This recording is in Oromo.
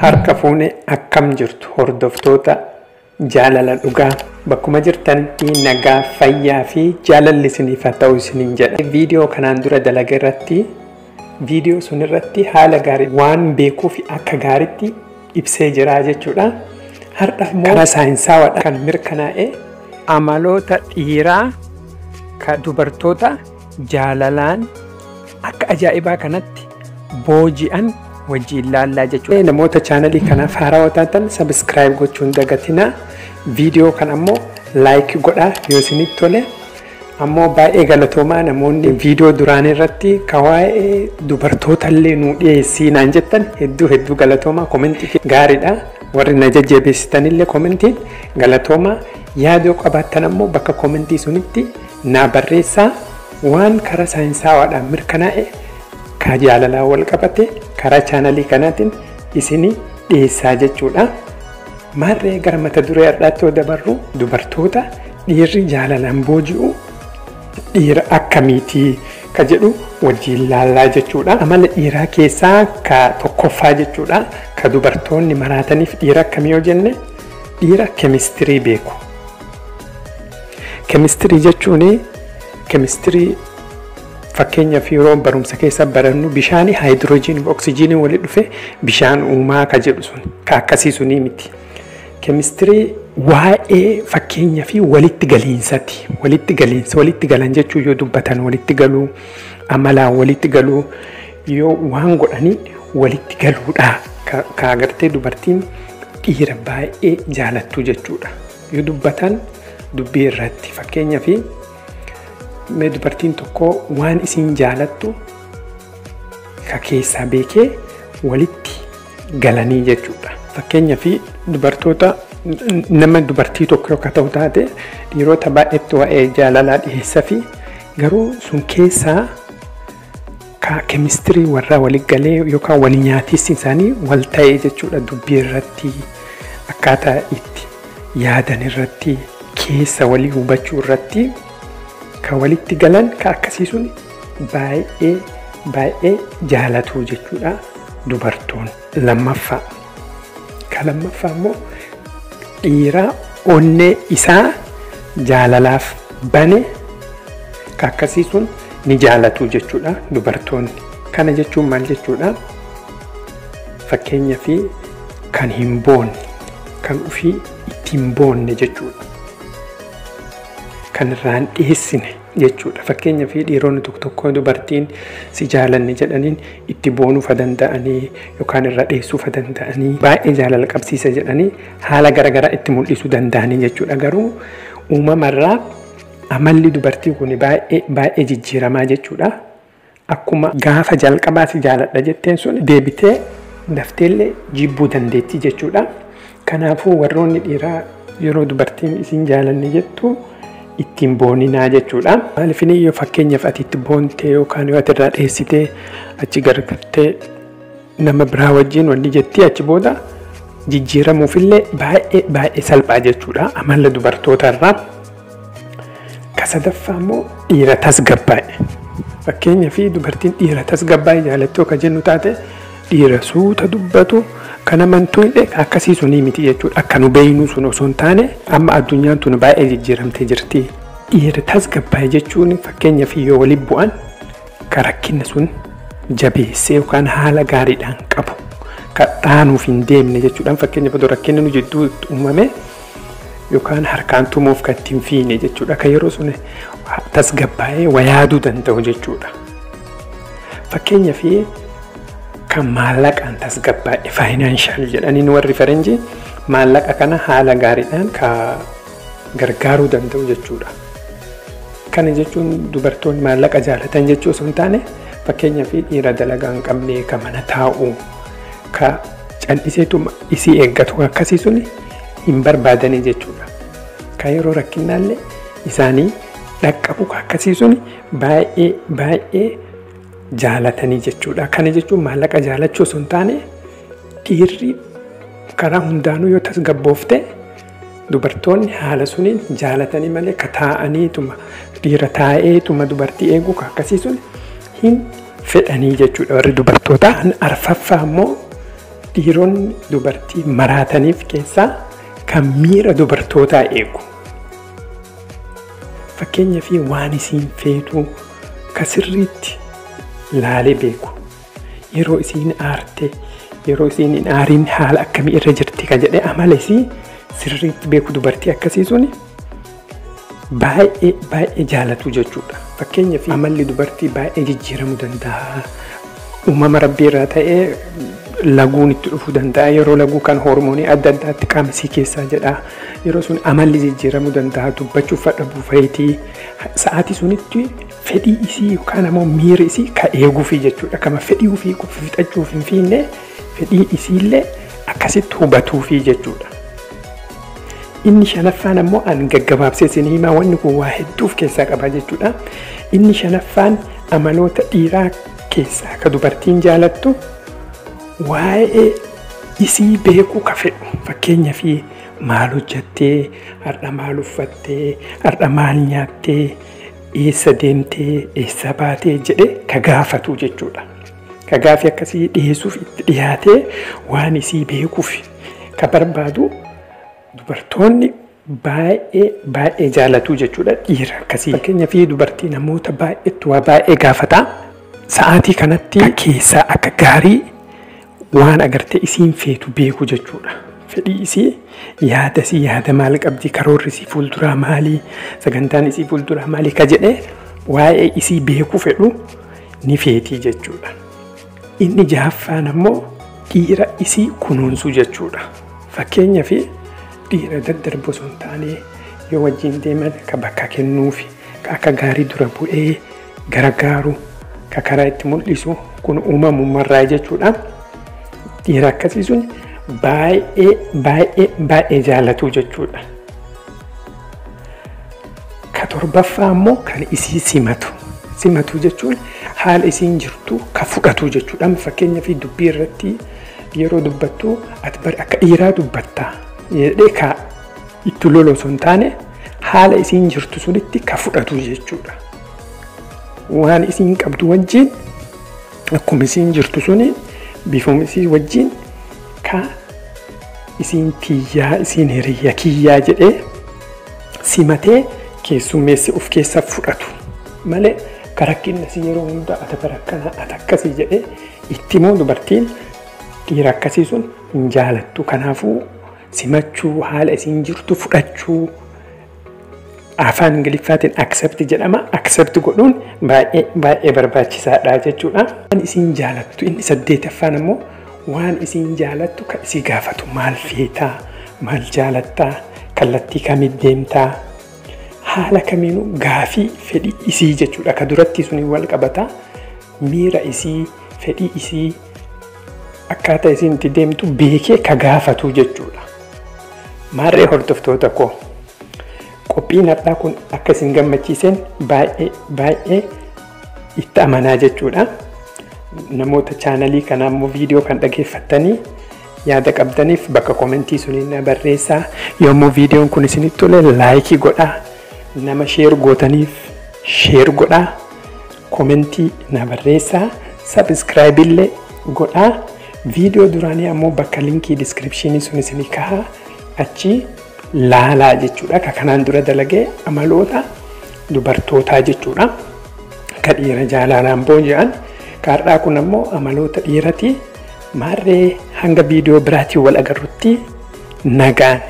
Harka fuune, akkam jirtu hordoftoota Jaalala Dhugaa? Bakkuma jirtanitti nagaa, fayyaa fi jaalalli isiniif haa ta'u isiniin jedha. Viidiyoo kanaan dura dalaga irratti, viidiyoo sun irratti haala gaarii waan beekuu fi akka gaariitti ibsee jira jechuudha. Har'a immoo karaa saayinsawaadha kan mirkanaa'e amaloota dhiiraa ka dubartoota jaalalaan akka ajaa'ibaa kanatti booji'an wajjin laallaa jechuudha. Namoota chaanalii kanaaf haarawaa taatan subscribe gochuun dagatinaa. Viidiyoo kan ammoo like godhaa yoo isinitti tole. Ammoo baay'ee galatoomaa, namoonni viidiyoo duraan irratti ka waa'ee dubartoota illee nuu dhiyeessii naan jettan hedduu hedduu galatoomaa, komentii gaariidha. Warri na jajjabeessitanillee komentiin galatoomaa. Yaadoo qabaattan ammoo bakka komentii sunitti naa barreessaa. Waan karaa saayinsawaadhaan mirkanaa'e ka jaalalaa wal qabate karaa chaanalii kanaatiin isinii dhiyeessaa jechuudha. Maarree, gara mata duree har'aatti yoo dabarru, dubartoota dhiirri jaalalaan booji'u dhiira akkamiitii ka jedhu wajjin laallaa jechuudha. Amala dhiiraa keessaa ka tokkoffaa jechuudha. Ka dubartoonni maraataniif dhiira akkamii yoo jenne, dhiira keemistirii beeku. Keemistirii jechuun, keemistirii fakkeenyaaf yeroo barumsa keessa barannu bishaanii haayidiroojiinii fi oksijiinii walitti dhufe bishaan uumaa ka jedhu sun ka akkasii sunii miti. Keemistirii waa'ee fakkeenyaa fi walitti galiinsati. Walitti galiinsa, walitti galan jechuu yoo dubbatan walitti galuu, amalaan walitti galuu, yoo waan godhanii walitti galuudha. Ka agartee dubartiin dhiira baay'ee jaalattu jechuudha. Yoo dubbatan dubbii irratti, fakkeenyaa fi mee dubartiin tokko waan isin jaalattu ka keessaa beekee walitti galanii jechuudha. Fakkeenyaa fi dubartoota, nama dubartii tokko yoo ta'u taate, dhiirota baay'eetti waa'ee jaalalaa dhiyeessa fi garuu sun keessaa ka keemistirii warraa walitti galee yookaan wal nyaatiisi isaanii wal ta'ee jechuudha, dubbii irratti, akkaataa itti yaadan irratti, keessa walii hubachuu irratti ka walitti galan ka akkasii sun baay'ee baay'ee jaalatu jechuudha dubartoon. Lammaffaa, ka lammaffaa immoo dhiira onnee isaa jaalalaaf bane ka akkasii sun ni jaalatu jechuudha dubartoonni. Kana jechuun maal jechuudha? Fakkeenya fi kan hin boonne, kan ofii ittiin boonne jechuudha. Kan irraan dhiyeessine jechuudha. Fakkeenya fi dhiironni tokko tokko dubartiin si jaalanne jedhaniin itti boonuufa danda'anii yookaan irra dhiyeessuufa danda'anii, baay'ee jaalala qabsiisa jedhanii haala garaagaraa itti mul'isuu danda'anii jechuudha. Garuu uumamarraa amalli dubartii kun baay'ee baay'ee jijjiiramaa jechuudha. Akkuma gaafa jalqabaa si jaaladha jetteen sun deebitee dafteellee jibbuu dandeetti jechuudha. Kanaafuu warroonni dhiiraa yeroo dubartiin isin jaalanne jettu ittiin booninaa jechuudha. Maaliif yoo fakkeenyaaf ati itti boontee yookaan yoo ati irraa dheessitee achi gargartee nama biraa wajjin wanni jetti, achi booda jijjiiramuufillee baay'ee baay'ee salphaa jechuudha amala dubartoota irraa. Ka sadaffaa immoo dhiira tasgabbaa'e. Fakkeenyaa fi dubartiin dhiira tasgabbaa'e jaalatti yoo ka jennu taate, dhiira suuta dubbatu kan amantuu hidhe akkasii sunii miti jechuudha. Akka nu beeynu sun osoo hin taane, amma addunyaan tun baay'ee jijjiiramtee jirti. Dhiira tasgabbaa'e jechuun fakkeenyaaf yoo walitti bu'an ka rakkinna sun jabeessee yookaan haala gaariidhaan qabu, ka dhaanuuf hin deemne jechuudhaan. Fakkeenyaaf otoo rakkinni nu jidduu uumame yookaan harkaan tumuuf kan ittiin fiine jechuudha. Ka yeroo sun tasgabbaa'ee wayaaduu danda'u jechuudha. Fakkeenyaaf kan maallaqaan tasgabbaa'e, financial jedhaniin warri faranjii, maallaqa kana haala gaariidhaan ka gargaaruu danda'u jechuudha. Kana jechuun dubartoonni maallaqa jaalatan jechuu osoo hin taane, fakkeenyaaf dhiira dalagaa hin qabne, ka mana taa'u, ka cal'iseetuma isii eeggatu akkasii sun hin barbaadanii jechuudha. Ka yeroo rakkinnaallee isaanii dhaqqabu akkasii sun baay'ee baay'ee jaalatanii jechuudha. Kana jechuun maallaqa jaalachuu osoo hin taane, dhiirri karaa hundaanuu yoo tasgabboofte dubartoonni haala suniin jaalatanii malee ka taa'aniituma dhiira taa'eetuma dubartii eeguu ka akkasii sun hin fedhanii jechuudha warri dubartootaa. Arfaffaa immoo Dhiironni dubartii maraataniif keessaa kan miira dubartootaa eegu. Fakkeenyaaf waan isiin feetu ka sirriitti laalee beeku. Yeroo isiin aarte, yeroo isiin hin aariin haala akkamii irra jirti ka jedhee amala isii sirriitti beeku dubartii akkasii suni baay'ee baay'ee jaalatu jechuudha. Fakkeenyaaf amalli dubartii baay'ee jijjiiramuu danda'a. Uumama rabbii irraa ta'ee laguun itti dhufuu danda'a. Yeroo laguu kan hormoonii adda addaatti qaama isii keessaa jedha. Yeroo sun amalli jijjiiramuu danda'a. Dubbachuuf dhabuu fa'iitii. Sa'aatii sunitti fedhii isii yookaan ammoo miira isii ka eeguufi jechuudha. Kama fedhii ofii fixachuuf hin fiinne fedhii isiillee akkasitti hubatuufi jechuudha. Inni shanaffaan ammoo an gaggabaabsee isin himaa wanni kun waa hedduuf keessaa qaba jechuudha. Inni shanaffaan amaloota dhiiraa keessaa ka dubartiin jaalattu waa'ee isii beekuu ka fedhu. Fakkeenyaaf maal hojjattee, har'a maal uffattee, har'a maal nyaattee, eessa deemtee, eessa baatee jedhee ka gaafatu jechuudha. Ka gaafii akkasii dhiyeessuuf itti dhiyaatee waan isii beekuuf ka barbaadu dubartoonni baay'ee baay'ee jaalatu jechuudha dhiira akkasii. Fakkeenyaaf dubartii namoota baay'eetu waa baay'ee gaafata. Sa'aatii kanatti keessaa akka gaarii waan agartee isiin feetu beeku jechuudha. Fedhii isii, yaada isii, yaada maal qabdi, karoorri isii fuulduraa maali, sagantaan isii fuulduraa maali ka jedhee waa'ee isii beekuu fedhu ni feetii jechuudha. Inni jahaffaan ammoo dhiira isii kunuunsuu jechuudha. Fakkeenyaaf dhiira daddarbu osoo hin taane yoo wajjin deeman ka bakka kennuufi, ka akka gaarii dura bu'ee gargaaru, ka karaa itti mul'isu kun uumamumarraa jechuudha. Dhiira akkasii sun baay'ee baay'ee baay'ee jaalatu jechuudha. Ka torbaffaa ammoo kan isii simatu. Simatu jechuun haala isiin jirtu ka fudhatu jechuudha. Fakkeenyaaf dubbii irratti yeroo dubbattu ati bari akka dhiiraa dubbattaa jedhee ka itti lolu osoo hin taane haala isiin jirtu sunitti ka fudhatu jechuudha. Waan isiin qabdu wajjin akkuma isiin jirtu suni bifuma isii wajjin ka isiin tiyyaa isiin hiriyya kiyyaa jedhee simatee keessummeessi of keessa fudhatu malee ka rakkinni isii yeroo hunda ati bara akkana ati akkasii jedhee itti immoo dubartiin dhiira akkasii sun hin jaalattu. Kanaafuu simachuu, haala isiin jirtu fudhachuu, afaan Ingiliffaatiin accept jedhama. Accept godhuun baay'ee baay'ee barbaachisaadha jechuudha. Waan isiin jaalattu inni saddeetaffaan ammoo waan isiin jaalattu kan isii gaafatu maal feetaa, maal jaalattaa, kallattii kamiin deemtaa, haala kamiinuu gaafii fedhii isii jechuudha. Ka duratti suni wal qabata. Miira isii, fedhii isii, akkaataa isiin itti deemtu beekee ka gaafatu jechuudha. Maarree hordoftoota koo, qophiin har'aa kun akka isin gammachiiseen baay'ee baay'ee itti amanaa jechuudha. Namoota chaanalii kanaa immoo viidiyoo kan dhageeffattanii yaada qabdaniif bakka komentii suniin na barreessaa. Yommuu viidiyoon kun isinitti tole laayikii godhaa. Nama sheer gootaniif sheer godhaa. Komentii na barreessaa. Sabiskiraayib illee godhaa. Viidiyoo duraanii ammoo bakka linkii diskiripshinii sun isinii kahaa achi laalaa jechuudha. Ka kanaan dura dalagee amaloota dubartootaa jechuudha. Ka dhiira jaalalaan booji'an. Ka har'aa kun ammoo amaloota dhiirati. Maarree hanga viidiyoo biraatiin wal agarrutti nagaan.